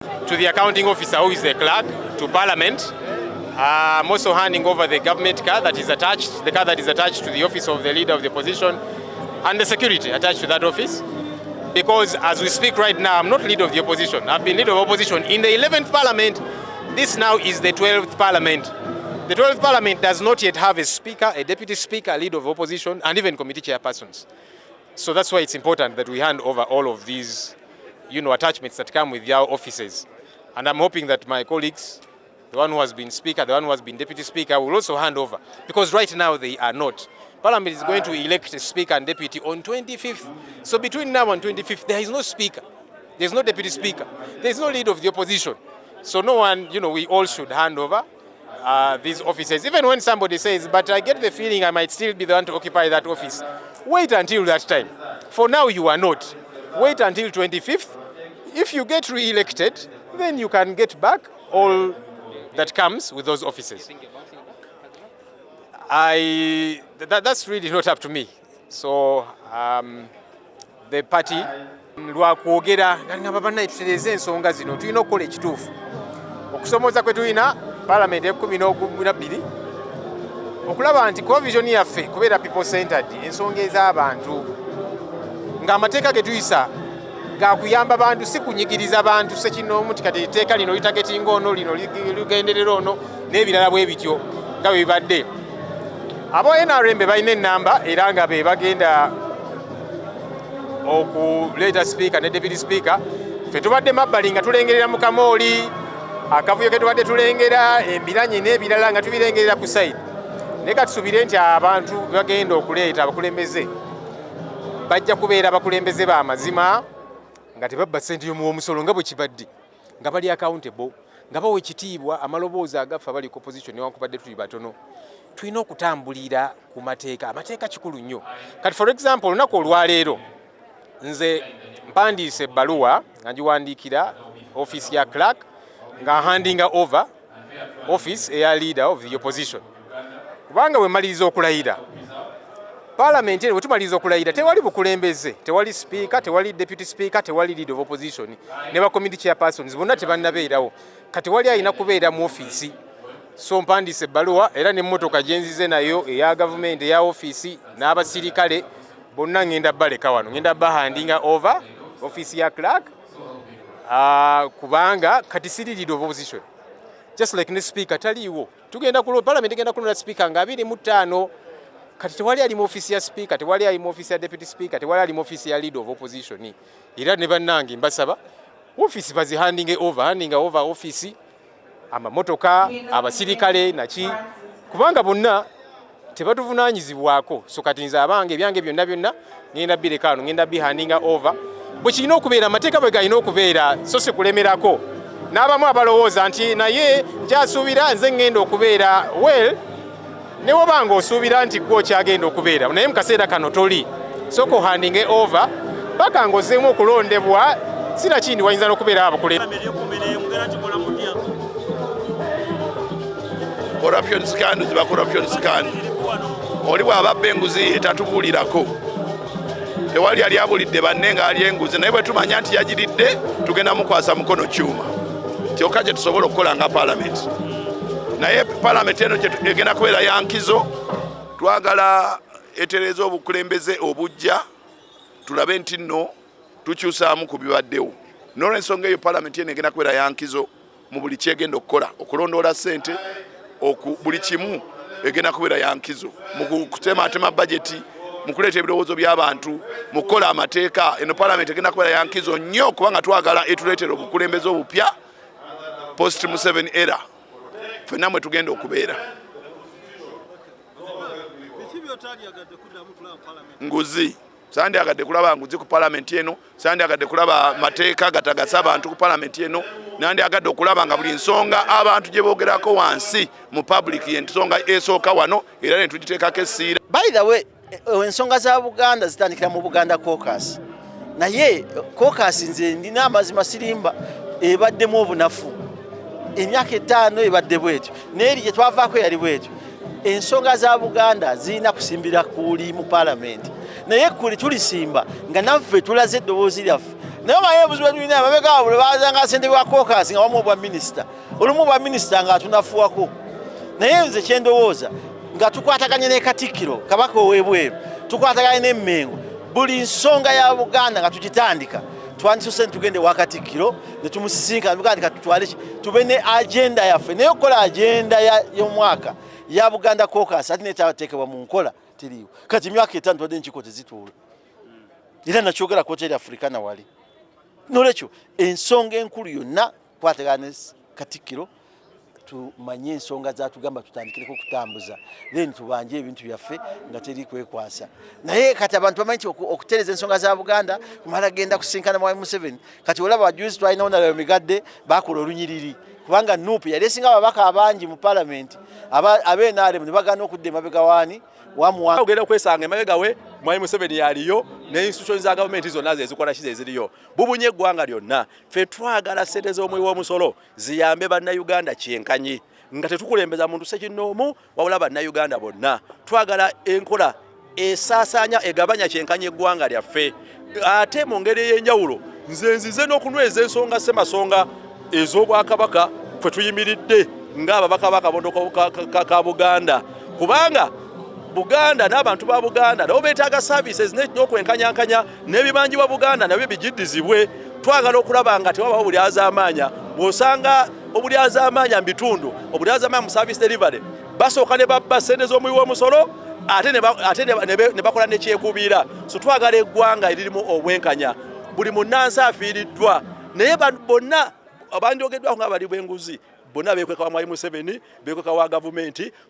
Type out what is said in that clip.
To the accounting officer, who is the clerk to parliament. I'm also handing over the government car that is attached, the car that is attached to the office of the leader of the opposition and the security attached to that office. Because as we speak right now, I'm not leader of the opposition. I've been leader of opposition in the 11th parliament. This now is the 12th parliament. The 12th parliament does not yet have a speaker, a deputy speaker, a leader of opposition, and even committee chairpersons. So that's why it's important that we hand over all of these attachments that come with your offices. And I'm hoping that my colleagues, the one who has been speaker, the one who has been deputy speaker, will also hand over. Because right now they are not. Parliament is going to elect a speaker and deputy on 25th. So between now and 25th, there is no speaker. There's no deputy speaker. There's no leader of the opposition. So no one, we all should hand over these offices. Even when somebody says, "But I get the feeling I might still be the one to occupy that office." Wait until that time. For now, you are not. Wait until 25th. If you get re-elected, then you can get back all that comes with those offices. That's really not up to me. So the party lwakwogera nga ngamba bannaye tutereeze ensonga zino, tulina okukola ekituufu. Okusomooza kwe tulina paalamenti e12 okulaba nti kuba vision yaffe kubeera people centered, ensonga ez'abantu, ng'amateeka ge tuyisa gakuyamba bantu, si kunyigiriza bantu sekinoomu nti kati etteeka lino litargetinga ono, lino ligenderera ono n'ebirala bwe bityo nga bwe bibadde. Abo NRM be balina ennamba era nga be bagenda okuleeta sipiika ne deputy speaker. Ffe tubadde mabbali nga tulengerera mu kamooli akavuyo ke tubadde tulengera, embiranye n'ebirala nga tubirengerera ku side, naye katusuubire nti abantu bagenda okuleeta abakulembeze bajja kubeera abakulembeze b'amazima, nga tebabba ssente y'omuwomusolo nga bwe kibadde, nga bali accountable, nga bawa ekitiibwa amaloboozi agaffe abali ku opposition. Newankubadde tuli batono, tulina okutambulira ku mateeka. Amateeka kikulu nnyo. Kati for example, olunaku olwaleero nze mpandiise ebbaluwa nga ngiwandiikira office ya clerk nga handinga over office eya leader of the opposition, kubanga bwe maliriza okulayira parliament eno, bwe tumaliriza okulayira, tewali bukulembeze, tewali speaker, tewali deputy speaker, tewali leader of opposition, ne ba committee chairpersons bonna tebannabeerawo. Kati wali alina kubeera mu ofiisi. So mpandiise ebbaluwa era n'emmotoka gye nzize nayo eya gavumenti eya ofiisi n'abasirikale bonna ngenda baleka wano, ngenda bahandinga over ofiisi ya clerk, kubanga kati siri leader of opposition, just like ne speaker taliiwo. Tugenda ku parliament egenda kulonda speaker nga 25. Kati tewali ali mu ofiisi ya speaker, tewali ali mu ofiisi ya deputy speaker, tewali ali mu ofiisi ya leader of opposition. Era ne bannange mbasaba ofiisi bazihandinge over, handinga over ofiisi, amamotoka, abasirikale naki, kubanga bonna tebatuvunanyizibwako. So kati nze abange ebyange byonna byonna ngenda bireka wano, ngenda bihandinga over. Bwe kirina okubeera, amateeka bwe galina okubeera, so si kulemerako n'abamu abalowooza nti naye nkyasuubira nze ŋŋenda okubeera. Well, ne woba nga osuubira nti gwe okyagenda okubeera, naye mu kaseera kano toli. Sooka ohandinge over paka ng'ozzeemu okulondebwa, sinakindi wayinza n'okubeera abakulembeze. Mugenda kikola mutya? Corruption scandal ziba corruption scandal. Oli bw'ababba enguzi ye tatubuulirako. Tewali yali abulidde banne ng'ali enguzi, naye bwe tumanya nti yagiridde, tugenda mukwasa mukono kyuma. Kyokka kye tusobola okukola nga paalamenti. Naye paalamenti eno egenda kubeera ya nkizo. Twagala etereeza obukulembeze obujja, tulabe nti nno tukyusaamu ku bibaddewo. N'olwensonga eyo, paalamenti eno egenda kubeera ya nkizo mu buli kyegenda okukola, okulondoola ssente, buli kimu egenda kubeera ya nkizo mu kutematema bajeti, mu kuleeta ebirowoozo by'abantu, mu kukola amateeka. Eno paalamenti egenda kubeera ya nkizo nnyo, kubanga twagala etuleetera obukulembeze obupya, post Museveni era ffenna mwe tugenda okubeera. Biki byotandyagadde kuddamu kulaba mu palamenti? Nguzi. Sandyagadde kulaba nguzi ku palamenti eno. Sandyagadde kulaba mateeka gatagasa abantu ku palamenti eno. Nandyagadde okulaba nga buli nsonga abantu gye boogerako wansi mu public yensonga esooka wano, era ne tugiteekako essiira. By the way, ensonga za Buganda zitandikira mu Buganda Caucus, naye caucus, nze ndina amazima sirimba, ebaddemu obunafu. Emyaka 5 ebadde bwetyo, neeri gye twavaako yali bwetyo. Ensonga za Buganda zirina kusimbira kuli mu paalamenti, naye kuli tulisimba nga naffe tulaze eddoboozi lyaffe. Naye omanyi obuzibu bwetulina, ababega bwe bazanga ssentebe wa caucus nga wamu obwa minisita, olumu obwa minisita nga atunafuwako. Naye nze kyendowooza nga tukwataganye ne Katikkiro, Kabaka ow'ebweru, tukwataganye n'Emmengo, buli nsonga ya Buganda nga tugitandika, twandisose netugende wa Katikkiro ne tumusisinkana, tugandika tutwale ki, tube ne agenda yaffe. Naye okukola agenda y'omwaka ya Buganda Caucus ate netateekebwa mu nkola, teriiwo. Kati emyaka 5 tubadde enkiiko tezituula, era nakyogera ku Hotel Africana wali. Nolwekyo ensonga enkulu yonna kwatagana ne Katikkiro, tumanye ensonga zatugamba tutandikireko okutambuza, then tubanje ebintu byaffe nga teri kwekwasa. Naye kati abantu bamanyi nti okutereeza ensonga za Buganda kumala genda kusinkana Mwami Museveni. Kati olaba wajuzi twalinawo nalayo migadde bakola olunyiriri, kubanga NUP yali esinga ababaka abangi mu palamenti, abe NRM ne bagaana okudda emabega waani wamuwa. Ogenda okwesanga emabega we Mwami Museveni yaliyo ne institution za gavumenti zonna zezikola ki, zeziriyo, bubunye eggwanga lyonna. Ffe twagala ssente z'omuwi w'omusolo ziyambe Bannayuganda kyenkanyi, nga tetukulembeza muntu sekinnoomu, wabula Bannayuganda bonna. Twagala enkola esaasaanya, egabanya kyenkanyi eggwanga lyaffe. Ate mu ngeri ey'enjawulo, nze nzize n'okunyweza ensonga ssemasonga ez'obwakabaka kwe tuyimiridde ng'ababaka b'akabondo ka Buganda, kubanga Buganda n'abantu ba Buganda nabo beetaaga services n'okwenkanyankanya, n'ebibanjibwa Buganda nabyo bigiddizibwe. Twagala okulaba nga tewabawo bulyazaamaanya. Bw'osanga obulyazaamaanya mu bitundu, obulyazaamaanya mu service delivery, basooka ne babba ssente z'omuwi w'omusolo, ate ne bakola nekyekubiira. So twagala eggwanga eririmu obwenkanya, buli munnansi afiiriddwa, naye bonna abandyogeddwako nga bali bw'enguzi bonna beekweka wa Mwami Museveni, beekweka wa gavumenti.